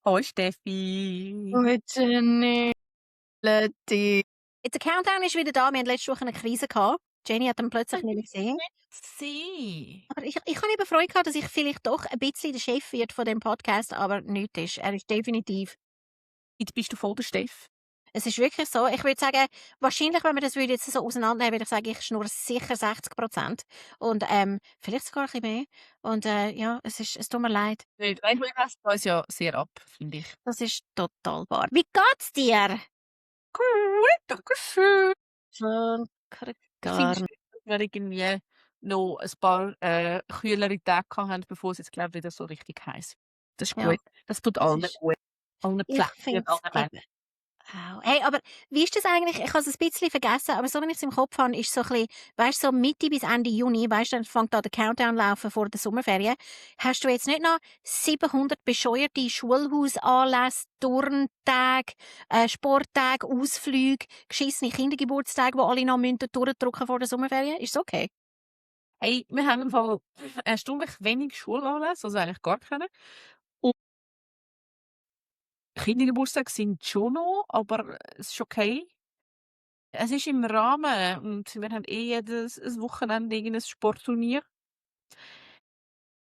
Hoi Steffi. Oh, Jenny, Letti. Jetzt der Countdown ist wieder da. Wir hatten letzte Woche eine Krise gehabt. Jenny hat ihn plötzlich nicht mehr gesehen. Sie. Aber ich habe eben Freude gehabt, dass ich vielleicht doch ein bisschen der Chef wird von dem Podcast, aber nichts ist. Er ist definitiv. Jetzt bist du voll der Steff. Es ist wirklich so. Ich würde sagen, wahrscheinlich, wenn wir das jetzt so auseinandernehmen, würde ich sagen, ich schnurre sicher 60%. Und vielleicht sogar ein bisschen mehr. Und ja, es tut mir leid. Nicht. Ich meine, das uns ja sehr ab, finde ich. Das ist total wahr. Wie geht's dir? Gut, danke schön. Schon Ich finde gar es schön, dass wir irgendwie noch ein paar kühlere Tage gehabt haben, bevor es jetzt, glaube ich, wieder so richtig heiß. Das ist Ja, gut. Das tut das allen ist. gut. Allen Ich Pflänzchen finde und allen es Menschen. eben. Wow. Hey, aber wie ist das eigentlich? Ich habe es ein bisschen vergessen, aber so, wenn ich es im Kopf habe, ist so ein bisschen, weißt du, so Mitte bis Ende Juni, weißt du, dann fängt da der Countdown laufen vor der Sommerferien. Hast du jetzt nicht noch 700 bescheuerte Schulhausanlässe, Turntage, Sporttage, Ausflüge, geschissene Kindergeburtstage, die alle noch durchdrücken vor der Sommerferien? Ist es okay? Hey, wir haben im Fall erstaunlich wenig Schulanlässe, also eigentlich gar keine. Und Kindergeburtstage sind schon noch, aber es ist okay. Es ist im Rahmen und wir haben jedes ein Wochenende irgendein Sportturnier.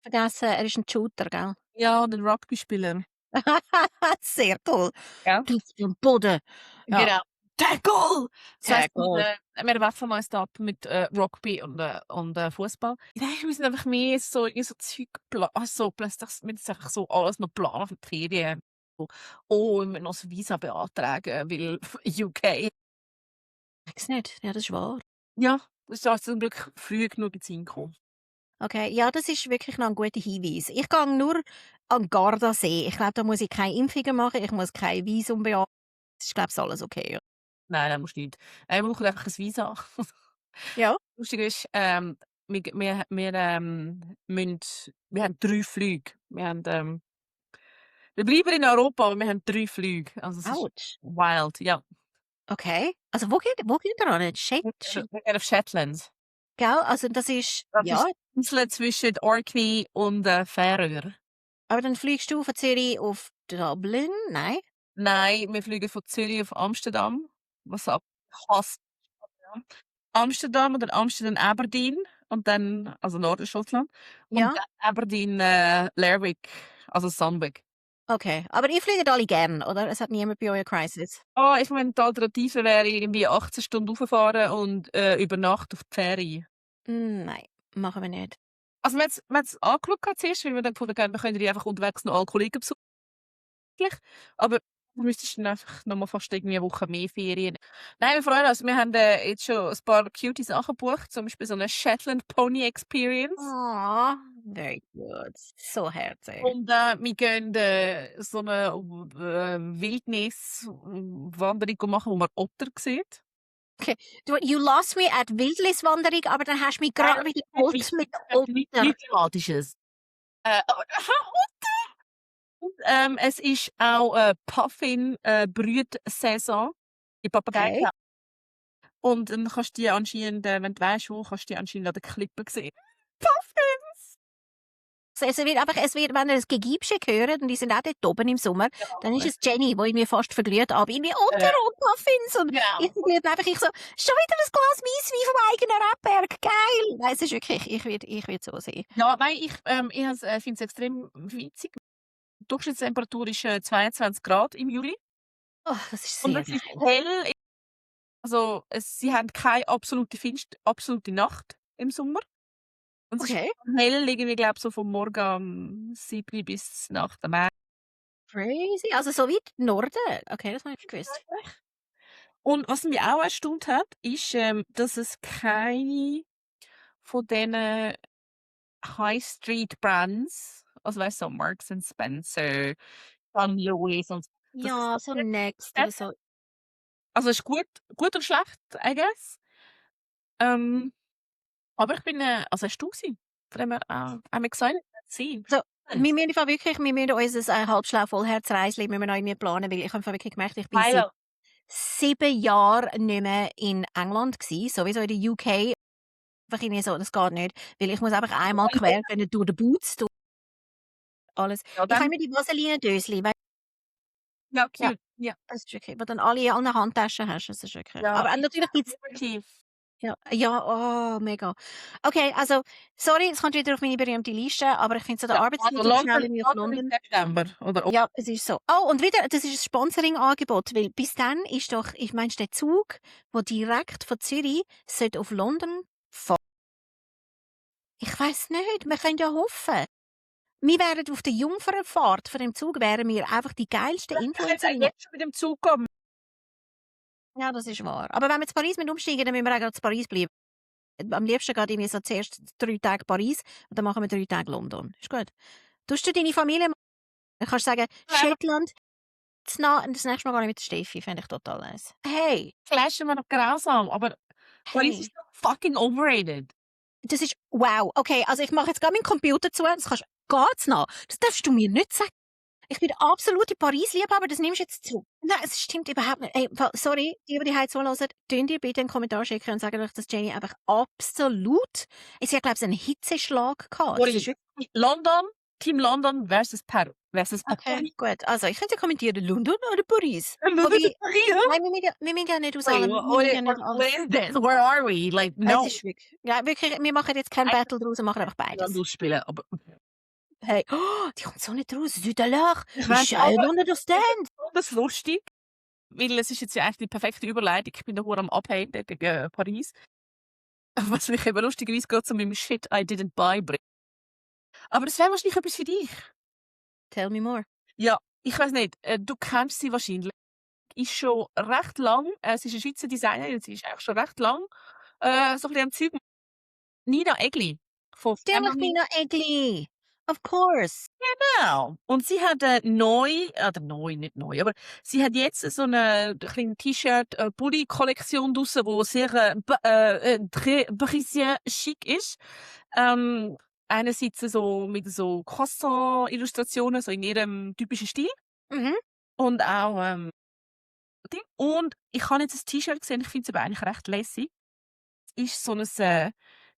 Vergessen, er ist ein Shooter, gell? Ja, und 'n Rugbyspieler. Sehr toll. Ja. Du bist am Boden. Ja, Genau. Tackle! Das sehr heisst, gut. wir werfen uns da ab mit Rugby und Fußball. Nein, wir müssen einfach mehr so irgendwie so Zeug also plötzlich wir müssen einfach so alles noch planen für die Ferien. So: «Oh, wir müssen noch das Visa beantragen, weil UK.» Weiß nicht. Ja, das ist wahr. Ja, das ist also zum Glück früh genug in den Sinn gekommen. Okay, ja, das ist wirklich noch ein guter Hinweis. Ich gehe nur an Gardasee. Ich glaube, da muss ich keine Impfungen machen, ich muss kein Visum beantragen. Das ist, glaube ich, alles okay. Nein, nein, musst nicht. Wir brauchen einfach ein Visa. Ja. Lustig ist, wir haben 3 Flüge. Wir bleiben in Europa, aber wir haben 3 Flüge. Also, es ist Autsch. wild, ja. Okay. Also, wo geht ihr an? Wir gehen auf Shetlands. Gell? Also, das ist, Das ja, ist die Insel zwischen Orkney und Färöer. aber dann fliegst du von Zürich auf Dublin? Nein? Nein, wir fliegen von Zürich auf Amsterdam, was ab Hass ja. Amsterdam und dann Amsterdam-Aberdeen und dann also Nordschotland und Ja? dann Aberdeen, Lerwick, also Sandwich. Okay. Aber ihr fliegt alle gern, oder? Es hat niemand bei euch eine Crisis? Ich meine, die Alternative wäre irgendwie 18 Stunden rauffahren und über Nacht auf die Ferien. Nein, machen wir nicht. Also, wir haben's angeschaut zuerst, weil wir dann gefunden haben, wir können die einfach unterwegs noch alle Kollegen besuchen. Aber du müsstest dann einfach noch mal fast irgendwie 'ne Woche mehr Ferien. Nein, wir freuen uns. Wir haben jetzt schon ein paar cutie Sachen gebucht, zum Beispiel so 'ne Shetland Pony Experience. Oh, very good. So herzig. Und wir gehen so 'ne Wildniswanderung machen, wo man Otter sieht. You lost me at Wildniswanderung, aber dann hast du mich gerade wieder geholt mit Nichts Otter. Dramatisches. Aber Otter! Und, es ist auch Puffin Brütsaison in Papagei. Okay. Und dann kannst du die anscheinend, wenn du weisst wo, kannst du die anscheinend an den Klippen sehen. Puffins! Es wird, wenn ihr das Gegiebschick hört, und die sind auch dort oben im Sommer, dann ist es Jenny, die irgendwie fast verglüht, aber irgendwie Otter und Muffins und Genau. ich verglüht einfach, ich so, schon wieder ein Glas Weisswein vom eigenen Rebberg, geil! Nein, es ist wirklich, ich würd so sehen. Ja, nein, ich finde es extrem witzig. Die Durchschnittstemperatur ist 22 Grad im Juli. Oh, das ist Und sehr es ist geil. hell. Also, sie haben keine absolute Nacht im Sommer. Und es ist Okay, hell, irgendwie, glaube so vom Morgen um 7 bis Nacht am Abend. crazy. Also so weit Norden. Okay, das habe ich nicht gewusst. Und was mich auch erstaunt hat, ist, dass es keine von diesen High-Street-Brands, also weißt du, so Marks and Spencer, John Lewis und dass es Ja, das so nicht Next oder hat. so. Also es ist gut und schlecht, I guess. Ähm, aber ich bin also erstaunt gewesen. Von dem her, I'm excited to see. So, wir müssen einfach wirklich, wir müssen unser halbschlau Vollherzreisli müssen wir noch irgendwie planen, weil ich habe einfach wirklich gemerkt, ich bin seit Milo. 7 Jahren nicht mehr in England gsi, sowieso in der UK. Einfach irgendwie so, das geht nicht, weil ich muss einfach einmal quer können durch den Boots, durch alles. Ja, Ich habe dann immer die Vaseline-Dösli, Ja, Ja, cute. Ja. das ist wirklich, wo dann alle in allen Handtaschen hast, das ist wirklich. Ja, Aber ich natürlich gibt's definitiv. ja, oh, mega. Okay, also, sorry, es kommt wieder auf meine berühmte Liste, aber ich finde so der Ja, also Arbeitstitel schnell irgendwie auf London im London. September oder Ja, es ist so. Oh, und wieder, das ist ein Sponsoring-Angebot, weil bis dann ist doch, ich meine, der Zug, der direkt von Zürich sollte auf London fahren. Ich weiss nicht, wir können ja hoffen. Wir wären auf der Jungfernfahrt von dem Zug, wären wir einfach die geilsten ich könnte Influencerinnen. jetzt schon mit dem Zug kommen. Ja, das ist wahr. Aber wenn wir zu Paris umsteigen, dann müssen wir auch gerade zu Paris bleiben. Am liebsten geht irgendwie so zuerst 3 Tage Paris und dann machen wir 3 Tage London. Ist gut. Tust du deine Familie mal? Dann kannst du sagen, Shetland, und das nächste Mal gehe ich mit der Steffi, fände ich total nice. Hey, Flashen wir noch grausam, aber Paris hey. ist doch fucking overrated. Das ist, wow. Okay, also ich mache jetzt gerade meinen Computer zu, das geht's noch? Das darfst du mir nicht sagen. Ich bin der absolute Paris-Liebhaber, das nimmst du jetzt zu. Nein, es stimmt überhaupt nicht. Ey, sorry, die über die Heiz zuhören, könnt ihr bitte einen Kommentar schicken und sagen euch, dass Jenny einfach absolut, sie hat, glaube ich, einen Hitzeschlag gehabt. Das ist wirklich, London, Team London versus Paris. okay, gut. Also, ich könnte kommentieren, London oder Paris? Wobei, Wobei, nein, wir müssen ja nicht aus allem, wir müssen ja nicht alles. what is this? Where are we? Like, Es no. ist wirklich, ja, wirklich, wir machen jetzt kein Battle draus und machen einfach beides. Spielen, aber Hey, oh, die kommt so nicht raus. Süderlach. ich Ich weiss, aber don't understand. das ist lustig, weil es ist jetzt ja eigentlich die perfekte Überleitung. Ich bin da am Abhaten gegen Paris. Was mich eben lustigerweise geht zu meinem Shit I didn't buy bringen. Aber das wäre wahrscheinlich etwas für dich. Tell me more. Ja, ich weiß nicht, du kennst sie wahrscheinlich. Ist schon recht lang, sie ist eine Schweizer Designerin, sie ist eigentlich schon recht lang so ein bisschen am Zeug. Nina Egli von Natürlich Family. Nina Egli. Of course. Genau. Und sie hat neu, oder neu, nicht neu, aber sie hat jetzt so eine kleine T-Shirt-Pulli-Kollektion draussen, die sehr très parisien chic ist. Einerseits so mit so Croissant-Illustrationen, so in ihrem typischen Stil. Mhm. Und auch Ding. Und ich habe jetzt ein T-Shirt gesehen, ich finde es aber eigentlich recht lässig. Es ist so ein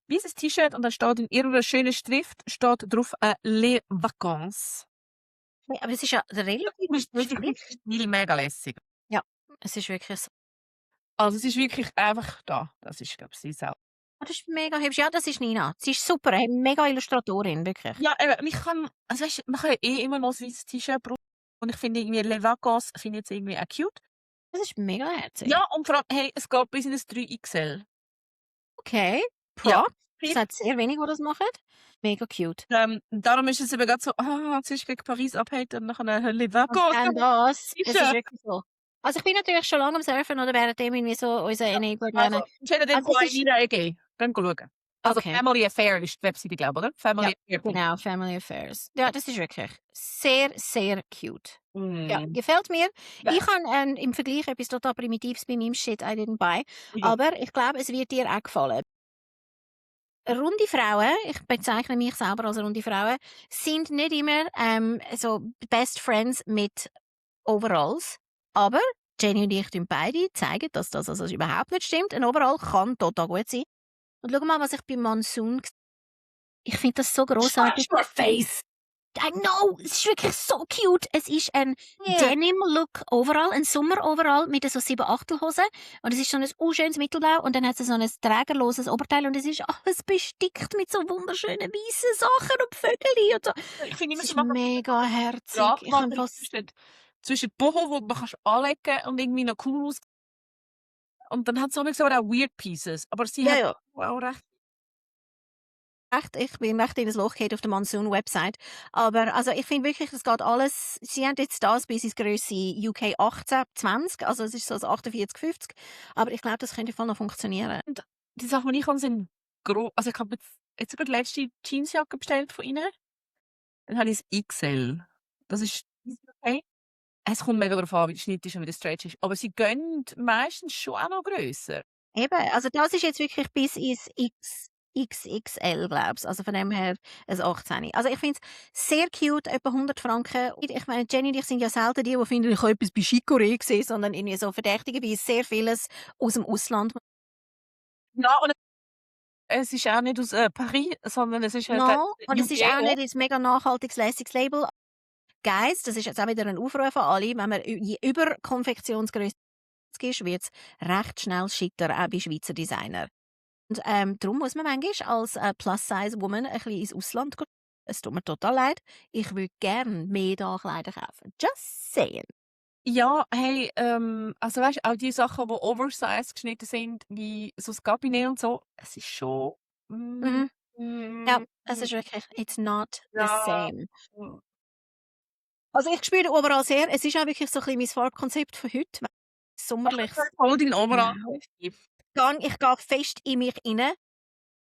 weißes T-Shirt und da steht in ihrer schönen Schrift steht drauf «Les Vacances». Nee, aber es ist ja relativ Das ist wirklich Stil mega lässig. Ja, es ist wirklich so. Also es ist wirklich einfach da. Das ist, glaube ich, sie selber. Oh, das ist mega hübsch. Ja, das ist Nina. Sie ist super, hey, mega Illustratorin, wirklich. Ja, eben, also weißt, man kann ja immer noch ein weißes T-Shirt brauchen. Und ich finde irgendwie «Les Vacances» finde ich jetzt irgendwie auch cute. Das ist mega herzig. Ja, und vor allem, hey, es geht bis in das 3XL. Okay, Ja. Props. Es hat sehr wenig, die das machen. Mega cute. Darum ist es eben gerade so, zuerst gegen Paris abhalten und nachher «Les Und Vacances». dann das. Es Sicher. ist wirklich so. Also ich bin natürlich schon lange am Surfen oder währenddem irgendwie so unser Enigma Also, entweder den Also es zwei ist- Nina Egli. Dann schauen. Also Okay. Family Affair ist die Webseite, glaube ich, oder? Family Affair. Genau, Family Affairs. Ja, das ist wirklich sehr, sehr cute. Ja, Mm. gefällt mir. Ja. Ich habe im Vergleich etwas total Primitives bei meinem Shit I didn't buy. Ja. Aber ich glaube, es wird dir auch gefallen. Runde Frauen, ich bezeichne mich selber als runde Frauen, sind nicht immer so Best Friends mit Overalls. Aber Jenny und ich tun beide zeigen, dass das also überhaupt nicht stimmt. Ein Overall kann total gut sein. Und schau mal, was ich bei Monsoon ich finde das so großartig. Your face! I know, es ist wirklich so cute. Es ist ein Denim-Look overall, ein Sommer-Overall mit so 7/8-Hosen. Und es ist so ein unschönes Mittelblau und dann hat es so ein trägerloses Oberteil und es ist alles bestickt mit so wunderschönen weißen Sachen und Vögel und so. Ich finde Es immer ist so mega herzig. ja, Ich kann fast... zwischen Boho, wo man kannst anlegen und irgendwie noch cool aus. Und dann hat es auch Weird Pieces. Aber sie hat Ja. auch recht. Ich bin recht in das Loch gefallen auf der Monsoon-Website. Aber also ich finde wirklich, es geht alles. Sie haben jetzt das bis ins Grösse UK 18-20, also es ist so das 48-50. Aber ich glaube, das könnte voll noch funktionieren. Die Sachen, die ich habe, sind groß. Also ich habe jetzt sogar die letzte Jeansjacke bestellt von ihnen. Dann habe ich das XL. Das ist okay. Es kommt mega darauf an, wie der Schnitt ist und wie der Stretch ist. Aber sie gehen meistens schon auch noch grösser. Eben, also das ist jetzt wirklich bis ins XXL, glaube ich. Also von dem her ein 18. Also ich finde es sehr cute, etwa 100 Franken. Ich meine, Jenny und ich sind ja selten die finden, ich habe etwas bei Chicorée gesehen, sondern irgendwie so verdächtigerweise sehr vieles aus dem Ausland. Ja, und es ist auch nicht aus Paris, sondern es ist No, und es ist auch nicht ein mega nachhaltiges, lässiges Label. Guys, das ist jetzt auch wieder ein Aufruf an alle, wenn man über Konfektionsgröße ist, wird es recht schnell schitter, auch bei Schweizer Designer. Und darum muss man manchmal als Plus-Size-Woman ein bisschen ins Ausland gehen. Es tut mir total leid. Ich würde gerne mehr da Kleider kaufen. Just saying. Ja, hey, also weißt auch die Sachen, die oversized geschnitten sind, wie so das Cabinet und so, es ist schon. Mhm. Ja, es mm, ist wirklich, it's not the ja. same. mm. Also ich spüre überall sehr, es ist auch wirklich so ein bisschen mein Farbkonzept von heute. Sommerlich. Voll dein Overall. Ich gehe fest in mich rein.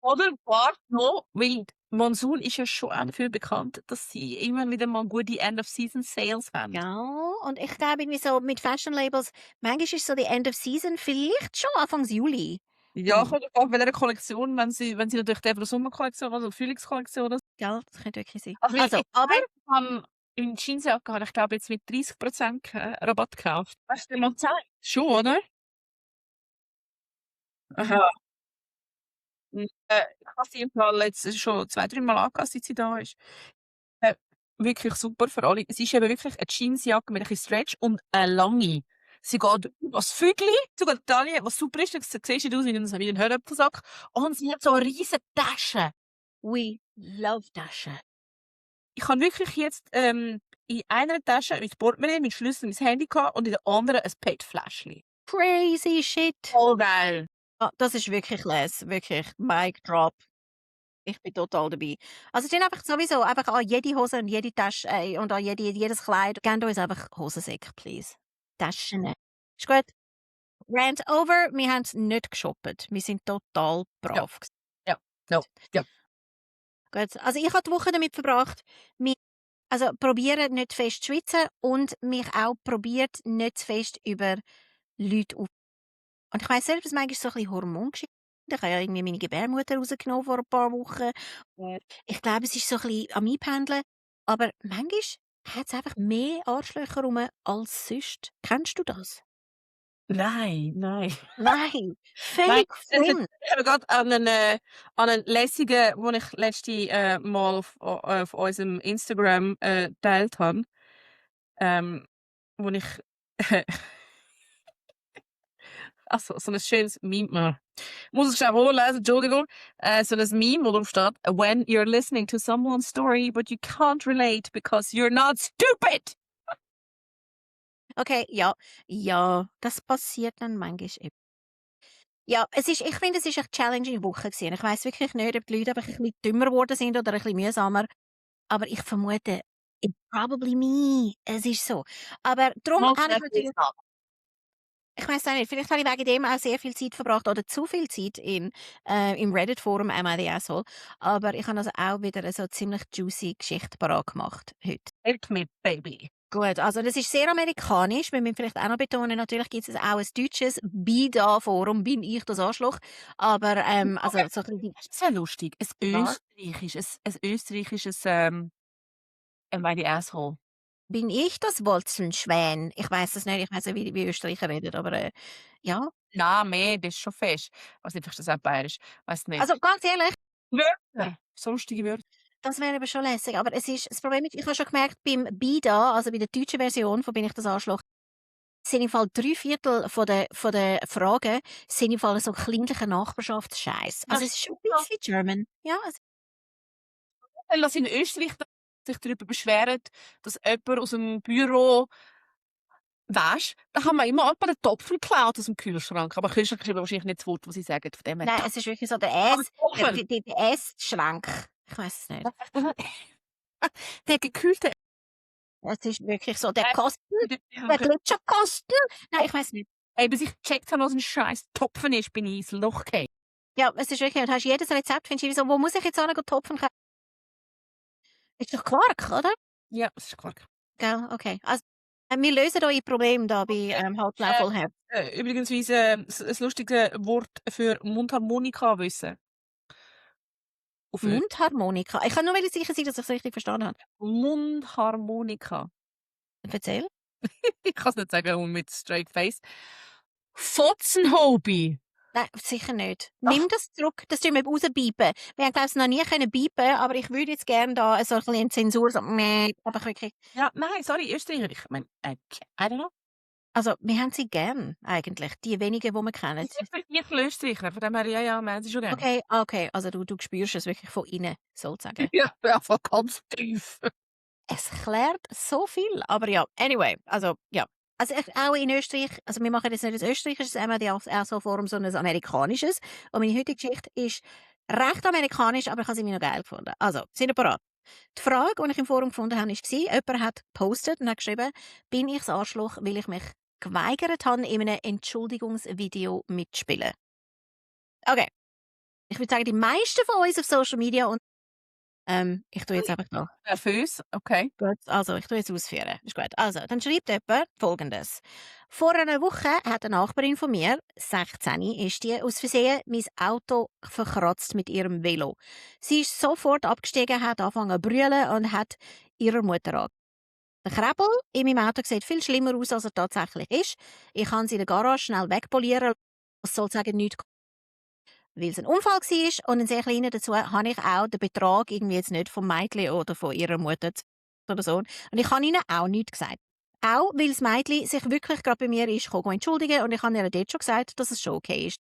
Oder warte noch, weil Monsun ist ja schon auch dafür bekannt, dass sie immer wieder mal gute End-of-Season-Sales haben. Ja, und ich glaube irgendwie so mit Fashion-Labels, manchmal ist so die End of Season vielleicht schon Anfang Juli. Ja, kommt drauf an, welcher Kollektion, wenn sie natürlich die Sommerkollektion, also Frühlingskollektion ist. Gell, das könnte wirklich sein. Also, Also, aber in Jeansjacke habe ich glaube jetzt mit 30% Rabatt gekauft. Hast du dir mal gezeigt? Schon, oder? Aha. Ich habe sie im Fall jetzt schon 2-3 Mal angehabt, seit sie da ist. Wirklich super für alle. Es ist eben wirklich eine Jeansjacke mit ein bisschen Stretch und eine lange. Sie geht über das Fügli, sogar die Taille, was super ist. Sie sieht aus wie ein Hörapfelsack. Und sie hat so eine riesige Tasche. we love Taschen. Ich habe wirklich jetzt in einer Tasche mein Portemonnaie, mein Schlüssel, mein Handy gehabt und in der anderen ein PET-Fläschchen. Crazy shit. Voll geil. Ah, das ist wirklich wirklich Mic Drop. Ich bin total dabei. Also, dann einfach sowieso einfach an jede Hose und jede Tasche und an jedes Kleid. Gebt uns einfach Hosensäcke, please. Taschen. Ist gut? Rant over. Wir haben es nicht geshoppt. Wir sind total brav. Ja. No. Ja. Gut. Also, ich habe die Woche damit verbracht, also probieren nicht fest zu schwitzen und mich auch probiert nicht zu fest über Leute auf. Und ich weiss selbst, dass manchmal so ein bisschen Hormongeschichte. Ich habe ja irgendwie meine Gebärmutter rausgenommen vor ein paar Wochen. Ich glaube, es ist so ein bisschen am Einpendeln. Aber manchmal hat es einfach mehr Arschlöcher rum als sonst. Kennst du das? Nein. Nein, Nein, völlig ich fremd. habe gerade an einen lässigen, den ich letzte Mal auf unserem Instagram geteilt habe, wo ich also so ein schönes Meme. Muss ich schnell vorlesen, Entschuldigung. So ein Meme, wo drauf steht: When you're listening to someone's story, but you can't relate because you're not stupid. Okay, ja, das passiert dann manchmal eben. Ja, ich finde, es ist eine challenging Woche gewesen. Ich weiss wirklich nicht, ob die Leute einfach ein bisschen dümmer geworden sind oder ein bisschen mühsamer. Aber ich vermute, it probably me. Es ist so. Aber darum Most habe ich definitely natürlich, not. ich weiss auch nicht, vielleicht habe ich wegen dem auch sehr viel Zeit verbracht oder zu viel Zeit im Reddit-Forum Am I the Asshole. Aber ich habe also auch wieder eine so ziemlich juicy Geschichte parat gemacht heute. Help me, baby. Gut, also das ist sehr amerikanisch. Wir müssen vielleicht auch noch betonen, natürlich gibt es auch ein deutsches BIDA-Forum, bin ich das Arschloch. Aber also so ein bisschen, Das ist ja lustig. Was? Ein österreichisches Am I the Asshole. bin ich das Wolzenschwein? Ich weiß es nicht, ich weiß nicht, wie Österreicher reden, aber ja. Nein, mehr, das ist schon fest. Weiß nicht, vielleicht ist das auch bayerisch. Weiß nicht. Also ganz ehrlich, Wörter. So lustige Wörter. das wäre aber schon lässig. Aber das Problem ist, ich habe schon gemerkt, beim BIDA, also bei der deutschen Version von «Bin ich das Arschloch», sind im Fall 3/4 von der Fragen sind im Fall so kleinlicher Nachbarschaftsscheiß. Also es ist schon ein bisschen German. Ja, Dass in Österreich sich darüber beschweren, dass jemand aus dem Büro weisst, da haben wir immer jemand den Topf geklaut aus dem Kühlschrank. Aber Kühlschrank ist wahrscheinlich nicht das Wort, was sie sagen. Von dem her nein, es ist wirklich so der Essschrank. Ich weiß es nicht. der gekühlte Es ist wirklich so der Kosten, der Ja, Gletscherkosten. Nein, ich weiß nicht. ey, bis ich gecheckt habe, was ein scheiß Topfen ist, bin ich ins Loch gefallen. Ja, es ist wirklich, du hast jedes Rezept, findest du so, wo muss ich jetzt hingehen, Topfen kaufen? Ist doch Quark, oder? Ja, das ist klar. Gell, okay. Also, wir lösen eure Probleme da bei Halblau voll Herz. Übrigens, ein lustiges Wort für Mundharmonika wissen. Auf Mundharmonika. Ich kann nur sicher sein, dass ich es richtig verstanden habe. Mundharmonika. Erzähl. Ich kann es nicht sagen mit straight face. Fotzenhobby. Nein, sicher nicht. Ach. Nimm das zurück, das tun wir rauspiepen. Wir haben, glaube ich, noch nie können piepen, aber ich würde jetzt gerne da so ein bisschen Zensur, so, einfach wirklich. Ja, nein, sorry, Österreicher. Ich meine, I don't know. Also, wir haben sie gern, eigentlich. Die wenigen, die wir kennen. Ich bin nicht Österreicher, von dem her, ja, wir haben sie schon gerne. Okay, also du spürst es wirklich von innen, sozusagen. Ja, von ganz tief. Es klärt so viel, aber ja, anyway, also ja. Also auch in Österreich, also wir machen jetzt nicht ein österreichisches MRD, auch so Forum, sondern ein amerikanisches. Und meine heutige Geschichte ist recht amerikanisch, aber ich habe sie mir noch geil gefunden. Also, sind ihr bereit? Die Frage, die ich im Forum gefunden habe, war, jemand hat gepostet und hat geschrieben, bin ich das Arschloch, weil ich mich geweigert habe, in einem Entschuldigungsvideo mitzuspielen. Okay. Ich würde sagen, die meisten von uns auf Social Media und ich tue jetzt einfach noch. Nervös, okay. Gut, also ich tue jetzt ausführen. Ist gut. Also, dann schreibt jemand Folgendes. Vor einer Woche hat eine Nachbarin von mir, 16, ist die, aus Versehen mein Auto verkratzt mit ihrem Velo. Sie ist sofort abgestiegen, hat angefangen zu brüllen und hat ihrer Mutter an. Der Krebel in meinem Auto sieht viel schlimmer aus, als er tatsächlich ist. Ich kann sie in der Garage schnell wegpolieren, was sozusagen nichts, weil es ein Unfall war und ein sehr kleiner dazu, habe ich auch den Betrag irgendwie jetzt nicht vom Mädchen oder von ihrer Mutter oder so. Und ich habe ihnen auch nichts gesagt. Auch weil das Mädchen sich wirklich gerade bei mir ist entschuldigen und ich habe ihr dort schon gesagt, dass es schon okay ist.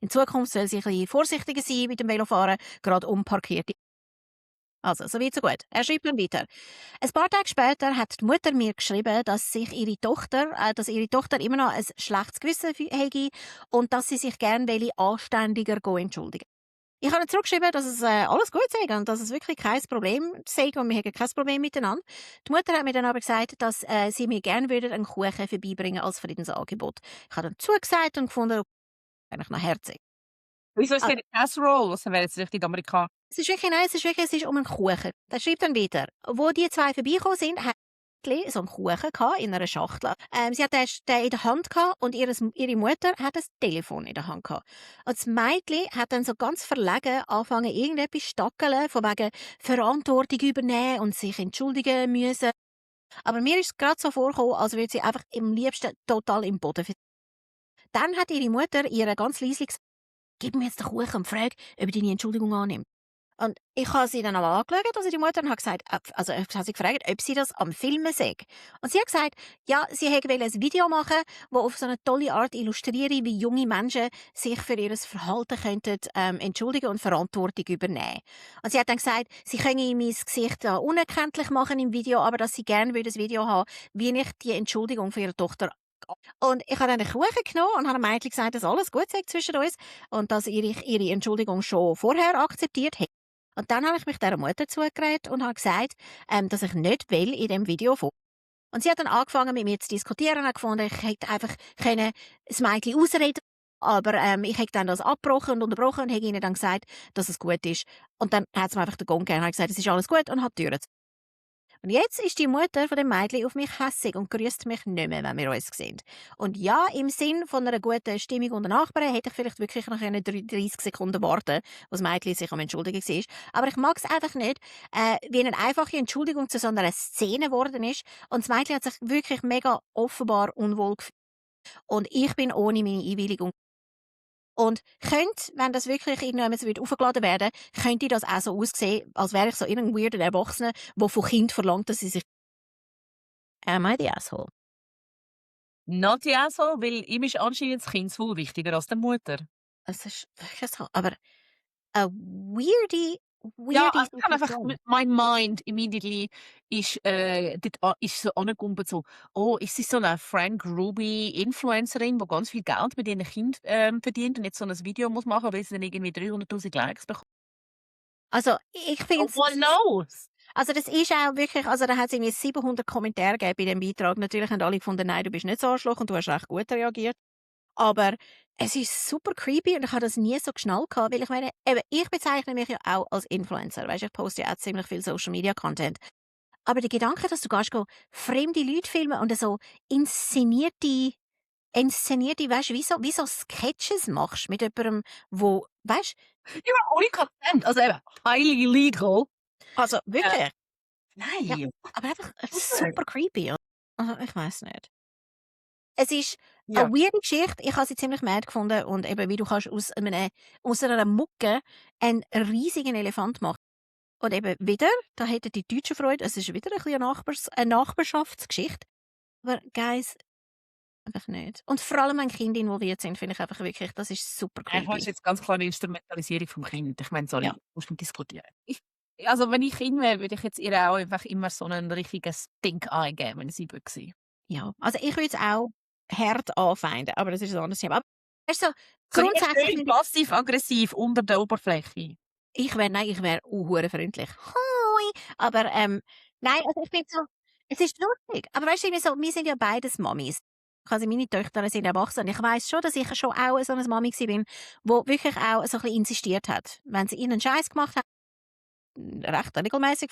In Zukunft soll sie ein bisschen vorsichtiger sein mit dem Velofahren, gerade unparkierte. Also, so weit, so gut. Er schreibt dann weiter. Ein paar Tage später hat die Mutter mir geschrieben, dass ihre Tochter immer noch ein schlechtes Gewissen hätte und dass sie sich gerne anständiger entschuldigen. Ich habe ihr zurückgeschrieben, dass es alles gut sei und dass es wirklich kein Problem sei und wir haben kein Problem miteinander. Die Mutter hat mir dann aber gesagt, dass sie mir gerne einen Kuchen vorbeibringen als Friedensangebot. Ich habe dann zugesagt und gefunden, eigentlich noch herzig. Wieso ist denn Casserole? Das wäre jetzt richtig amerikanisch. Es ist um einen Kuchen. Der schreibt dann weiter. Wo die zwei vorbeigekommen sind, hat so einen Kuchen in einer Schachtel. Sie hat den in der Hand und ihre Mutter hat das Telefon in der Hand gehabt. Und das Mädchen hat dann so ganz verlegen angefangen, irgendetwas zu stackeln, von wegen Verantwortung übernehmen und sich entschuldigen müssen. Aber mir ist es gerade so vorgekommen, als würde sie einfach am liebsten total im Boden Dann hat ihre Mutter ihr ganz leislich gesagt, gib mir jetzt den Kuchen und frag, ob er deine Entschuldigung annimmt. Und ich habe sie dann einmal angeschaut, also die Mutter, und habe gesagt, also ich habe sie gefragt, ob sie das am Filmen sei. Und sie hat gesagt, ja, sie wollte ein Video machen, das auf so eine tolle Art illustriere, wie junge Menschen sich für ihr Verhalten könnten, entschuldigen und Verantwortung übernehmen. Und sie hat dann gesagt, sie können mein Gesicht unerkenntlich machen im Video, aber dass sie gerne ein Video haben, wie ich die Entschuldigung für ihre Tochter. Und ich habe dann einen Kuchen genommen und habe dem Mädchen gesagt, dass alles gut sei zwischen uns und dass ihre Entschuldigung schon vorher akzeptiert hat. Und dann habe ich mich dieser Mutter zugeredet und habe gesagt, dass ich nicht will in dem Video vor. Und sie hat dann angefangen, mit mir zu diskutieren und hat gefunden, ich hätte einfach das Mädchen ausreden, aber ich hätte dann das abgebrochen und unterbrochen und hätte ihnen dann gesagt, dass es gut ist. Und dann hat sie mir einfach den Gong gegeben und hat gesagt, es ist alles gut und hat die Türen zu. Und jetzt ist die Mutter von dem Mädchen auf mich hässig und grüßt mich nicht mehr, wenn wir uns sehen. Und ja, im Sinn von einer guten Stimmung unter Nachbarn hätte ich vielleicht wirklich noch 30 Sekunden warten, wo das Mädchen sich am Entschuldigen war. Aber ich mag es einfach nicht, wie eine einfache Entschuldigung zu so einer Szene geworden ist. Und das Mädchen hat sich wirklich mega offenbar unwohl gefühlt. Und ich bin ohne meine Einwilligung. Und wenn das wirklich irgendjemand aufgeladen werden könnte das auch so aussehen, als wäre ich so irgendein weirder Erwachsener, der von Kind verlangt, dass sie sich am I the asshole? Not the asshole, weil ihm ist anscheinend das Kindeswohl wichtiger als der Mutter. Es ist wirklich so, aber eine weirde Ja, also ich habe einfach Situation. my mind immediately ist ist so angekumpelt so: «Oh, ist sie so eine Frank Ruby Influencerin, die ganz viel Geld mit ihren Kindern verdient und jetzt so ein Video muss machen, weil sie dann irgendwie 300'000 Likes bekommt?» Also, ich finde No one knows. also das ist auch wirklich, also da hat es irgendwie 700 Kommentare gegeben bei dem Beitrag. Natürlich haben alle gefunden, nein, du bist nicht so Arschloch und du hast recht gut reagiert. Aber es ist super creepy und ich habe das nie so geschnallt gehabt, weil ich meine, eben, ich bezeichne mich ja auch als Influencer. Weißt, ich poste ja auch ziemlich viel Social Media Content. Aber der Gedanke, dass du gehst, fremde Leute filmen und so inszenierte, weißt, wie so Sketches machst mit jemandem, wo, weißt, Ja, ohne Consent, also eben highly illegal. also wirklich, Nein. aber einfach super creepy. Also, ich weiß nicht. Es ist Ja. eine weirde Geschichte. Ich habe sie ziemlich mad gefunden und eben, wie du kannst aus einer Mucke einen riesigen Elefant machen. Und eben wieder, da hätten die Deutschen Freude, es ist wieder ein bisschen eine Nachbarschaftsgeschichte. Aber Guys, einfach nicht. Und vor allem, wenn Kinder involviert sind, finde ich einfach wirklich, das ist super Ich habe creepy. jetzt ganz klar eine Instrumentalisierung vom Kind. Ich meine, sorry, Ja. musst nicht diskutieren. Also wenn ich Kind wäre, würde ich jetzt ihr auch einfach immer so einen richtigen Stink-Eye geben, wenn sie war. Ja, also ich würde es auch hart anfeinden, aber das ist ein anderes Thema. Aber weißt du, So grundsätzlich schön finde ich, passiv-aggressiv unter der Oberfläche. ich wäre freundlich. Hoi! Aber nein, also ich finde so, es ist lustig. Aber weißt du, irgendwie so, wir sind ja beides Mamis. Also meine Töchter sind erwachsen. Ich weiß schon, dass ich schon auch so eine Mami war, wo wirklich auch so ein bisschen insistiert hat. Wenn sie ihnen Scheiß gemacht hat, recht regelmäßig,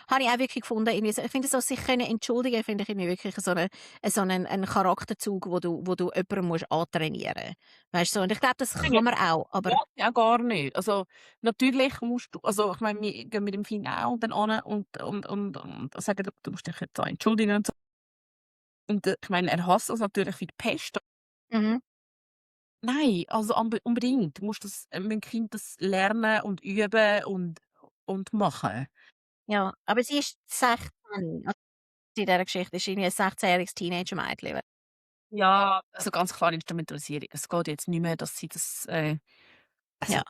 habe ich auch wirklich gefunden, irgendwie so, ich finde so, sich können entschuldigen, finde ich irgendwie wirklich so einen Charakterzug, wo du jemanden musst antrainieren. Weißt du, so. Und ich glaube, das kann man auch, aber Ja, gar nicht. Also natürlich musst du, also ich meine, wir gehen mit dem Kind auch dann an und sagen, du musst dich jetzt auch entschuldigen und so. Und ich meine, er hasst das natürlich wie die Pest. mhm. Nein, also unbedingt. Du musst mit dem Kind das lernen und üben und machen. Ja, aber sie ist 16. Also in dieser Geschichte ist irgendwie ein 16-jähriges Teenager-Mädchen. Ja, also ganz klar Instrumentalisierung. Es geht jetzt nicht mehr, dass sie das, also Ja,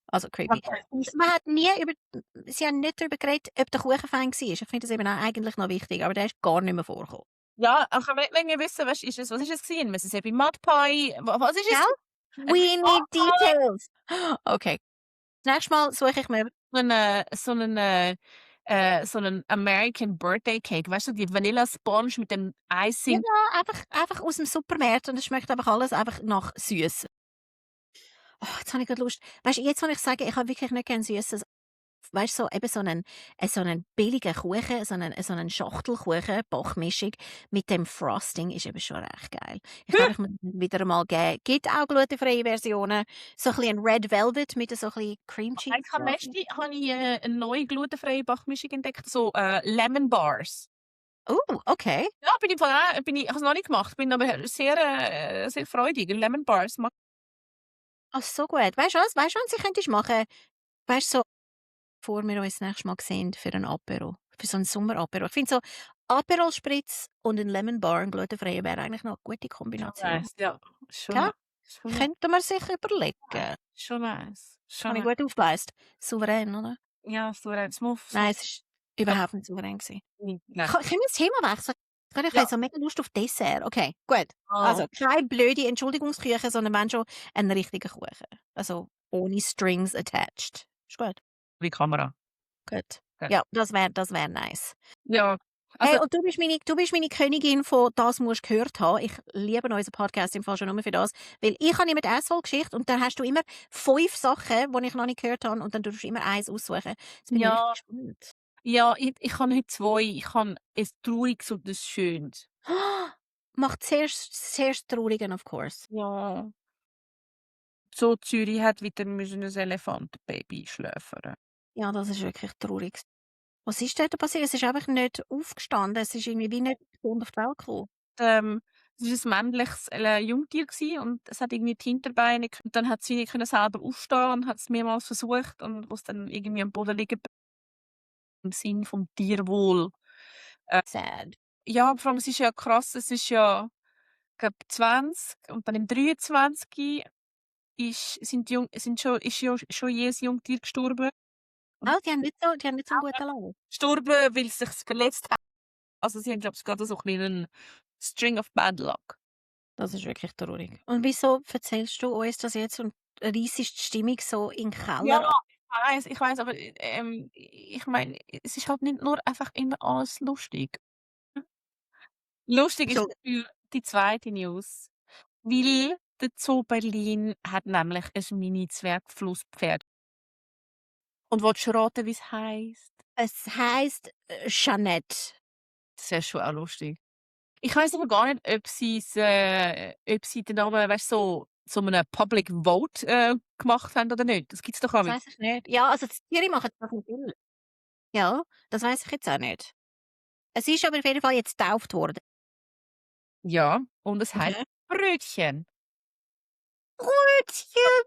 also creepy. Und man hat nie sie haben nicht darüber geredet, ob der Kuchen fein war. Ich finde das eben auch eigentlich noch wichtig, aber der ist gar nicht mehr vorgekommen. ja, auch wenn wir wissen, was ist es gewesen? Mississippi Mud Pie? Was ist es? Gell? We need details. Okay. Das nächste Mal suche ich mir. So einen American Birthday Cake, weißt du, die Vanilla Sponge mit dem Icing. Ja, einfach aus dem Supermarkt und es schmeckt einfach alles einfach nach süß. Oh, jetzt habe ich gerade Lust. Weißt du, jetzt, wenn ich sage, ich habe wirklich nicht gern Süßes. Weißt du, so, eben so einen billigen Kuchen, so einen Schachtelkuchen, Bachmischung mit dem Frosting ist eben schon recht geil. Ich kann ich mir wieder mal geben. Gibt auch glutenfreie Versionen. So ein bisschen Red Velvet mit so ein bisschen Cream Cheese. Ich habe letztens eine neue glutenfreie Bachmischung entdeckt, so Lemon Bars. Okay. Ja, ich habe es noch nicht gemacht, bin aber sehr freudig. Lemon Bars. Ach, so gut. Weißt du was ich könnte machen? Weißt du, so, bevor wir uns das nächste Mal sehen für ein Apero, für so ein Sommerapero. Ich finde so Aperol Spritz und ein Lemon Bar, ein glutenfreier, wäre eigentlich noch eine gute Kombination. Nice, ja. Schon Ja? nice. Schon nice. Könnte man sich überlegen. Schon nice. Schon Habe ich nice. gut aufgeleistet. Souverän, oder? Ja, so ein Smooth. Nein, es war überhaupt nicht souverän gewesen. Nein. Können wir das Thema wechseln? Ich habe Ja. so mega Lust auf Dessert. Okay, gut. Oh. Also, keine blöde Entschuldigungsküche, sondern wenn schon einen richtigen Kuchen. Also, ohne Strings attached. Ist gut. Die Kamera. Gut. Ja. Ja, das wär nice. Ja. Hey, Also, und du bist meine Königin von «Das musst du gehört haben». Ich liebe unseren Podcast im Fall schon nur für das. Weil ich habe immer die Auswahlgeschichte und dann hast du immer 5 Sachen, die ich noch nicht gehört habe und dann tust du immer eins aussuchen. Das bin ich Ja. richtig gespannt. ja, ich habe heute 2. Ich habe ein Trauriges und ein Schönes. Macht sehr traurigen, of course. Ja. So Zürich hat wieder ein Elefantenbaby schläfern. Ja, das ist wirklich traurig. Was ist dort passiert? Es ist einfach nicht aufgestanden. Es ist irgendwie wie nicht gesund auf die Welt gekommen. Es war ein männliches Jungtier gewesen und es hat irgendwie die Hinterbeine und dann hat sie nicht können selber aufstehen und hat es mehrmals versucht und was dann irgendwie am Boden liegen im Sinn vom Tierwohl. Sad. Ja, vor allem es ist ja krass, es ist ja glaube 20 und dann im 23 ist ja schon jedes Jungtier gestorben. Oh, die haben nicht so einen guten Lauf. Gestorben, weil sie sich verletzt hat. Also sie haben glaube ich gerade so ein bisschen einen String of Bad Luck. Das ist wirklich traurig. Und wieso erzählst du uns das jetzt und reissest die Stimmung so in den Keller? Ja, ich weiß, aber ich meine, es ist halt nicht nur einfach immer alles lustig. Lustig ist So. dafür die zweite News, weil der Zoo Berlin hat nämlich ein Mini-Zwergflusspferd. Und willst du raten, wie es heisst? Es heisst Jeanette. Das wäre schon auch lustig. Ich weiss aber gar nicht, ob sie den Namen, weißt du, so einem Public Vote gemacht haben oder nicht. Das gibt's doch auch Das weiss ich nicht. Ja, also die Tiere machen das natürlich. Ja, das weiss ich jetzt auch nicht. Es ist aber auf jeden Fall jetzt getauft worden. Ja, und es heißt Okay. Brötchen. Brötchen!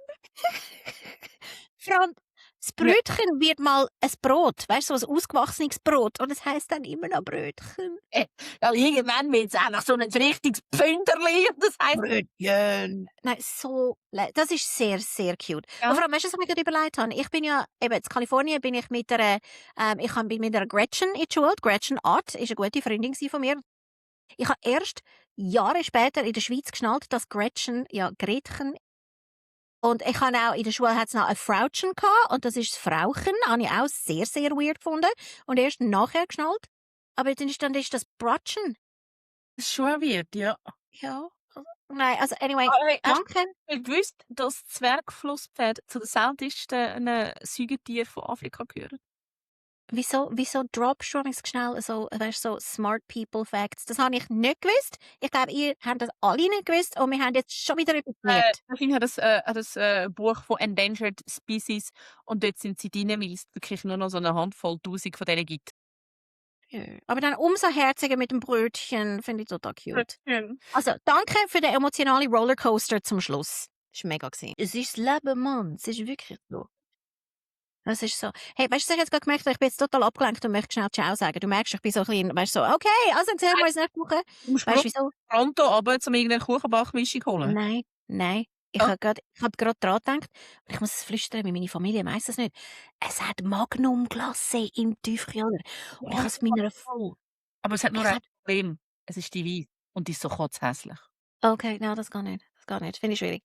Vor allem, das Ja. Brötchen wird mal ein Brot, weißt du, so ein ausgewachsenes Brot und es heisst dann immer noch Brötchen. Ja, irgendwann wird es auch noch so ein richtiges Pfünderli und das heisst Brötchen. Nein, das ist sehr, sehr cute. Ja. Und vor allem, weißt du, was ich mir gerade überlegt habe? Ich bin ja, eben in Kalifornien bin ich mit einer, bin mit einer Gretchen in die Schule. Gretchen Ott ist eine gute Freundin von mir. Ich habe erst Jahre später in der Schweiz geschnallt, dass Gretchen ja Gretchen. Und ich habe auch, in der Schule hat es noch ein Frauchen gehabt, und das ist das Frauchen. Habe ich auch sehr, sehr weird gefunden. Und erst nachher geschnallt. Aber dann ist das Brotchen. Das ist schon weird, ja. Ja. Nein, also anyway, Aber hey, hast danke. du gewusst, dass Zwergflusspferde zu den seltensten Säugetieren von Afrika gehören? Wieso droppst du manchmal schnell so, weißt, so Smart People Facts? Das habe ich nicht gewusst. Ich glaube, ihr habt das alle nicht gewusst und wir haben jetzt schon wieder etwas gelernt. Ich habe das Buch von Endangered Species und dort sind sie drin, weil es wirklich nur noch so eine Handvoll, 1000 von denen gibt. Ja. Aber dann umso herziger mit dem Brötchen, finde ich total cute. Brötchen. Also, danke für den emotionalen Rollercoaster zum Schluss. Das war mega gewesen. Es ist das Leben, Mann. Es ist wirklich so. Das ist so. Hey, weißt du, ich habe jetzt gerade gemerkt, ich bin jetzt total abgelenkt und möchte schnell Ciao sagen. Du merkst, ich bin so klein, weißt du, so, okay, also sehen wir uns nächste Woche. Du musst Weißt du, wieso? pronto runter, um irgendeine Kuchenbachmischung holen. Nein. Ich Ah. habe gerade dran gedacht, und ich muss es flüstern, weil meine Familie weiss es nicht. Es hat Magnum-Glace im Tiefkühler. Und ich habe es meiner... Aber es hat nur Ich ein hab- Problem. Es ist die Weiss und die ist so kotzhässlich. Okay, nein, das geht nicht. Finde ich schwierig.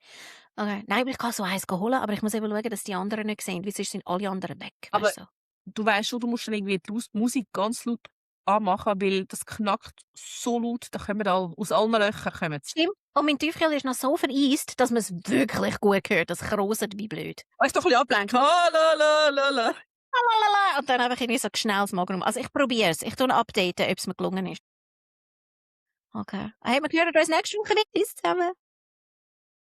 Okay, nein, aber ich kann so eins holen, aber ich muss eben schauen, dass die anderen nicht sehen, weil sonst sind alle anderen weg. Aber- Weißt du? So. Du weißt schon, du musst dann irgendwie die Musik ganz laut anmachen, weil das knackt so laut, da kommen aus allen Löchern kommen sie. Stimmt. Und mein Tiefkühler ist noch so vereist, dass man es wirklich gut hört. Das kroset wie blöd. Weißt du, doch ein bisschen ablenken. Ah, la, la, la, la. Lalalala. Und dann einfach irgendwie so schnell das Magnum. Also ich probiere es. Ich tue updaten, ob es mir gelungen ist. Okay. Hey, wir hören uns nächste Woche wieder. Tschüss zusammen.